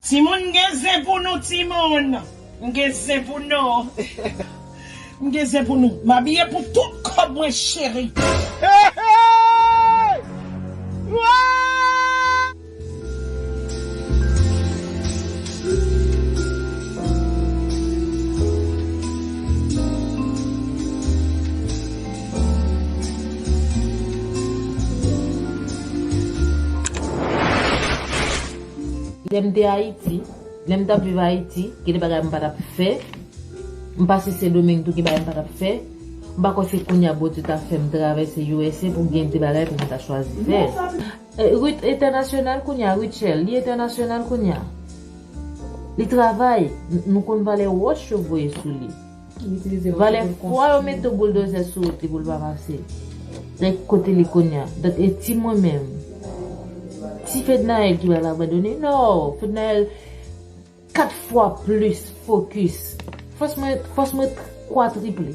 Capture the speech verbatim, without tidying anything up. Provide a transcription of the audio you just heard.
Timoun, gen zen pou nou, timoun. M gen zen pou nou. M gen zen pou nou. M abiye pou tout kòb mwen, cheri. Lè m te Ayiti, lè m t ap viv Ayiti, gen de bagay m pa t ap fè. M pase Sendomeng tou, gen bagay m pa t ap fè. M pa kwè se kounye a Bondye ta fè m travèse U S A pou gen de bagay pou m ta chwazi fè. Eh, Ruth entènasyonal kounye a, Rutshelle, li entènasyonal kounye a. Li travay, n- nou konn valè wòch yo voye sou li. Valè fwa yo mete bouldoze sou wout li pou l pa pase. Donk, kote li kounye a? Donk, e ti mwen menm? Ti Fednaelle ki pral abandone? Non, Fednaelle kat fwa plis fokis. Fòs mwen, fòs mwen kwatriple.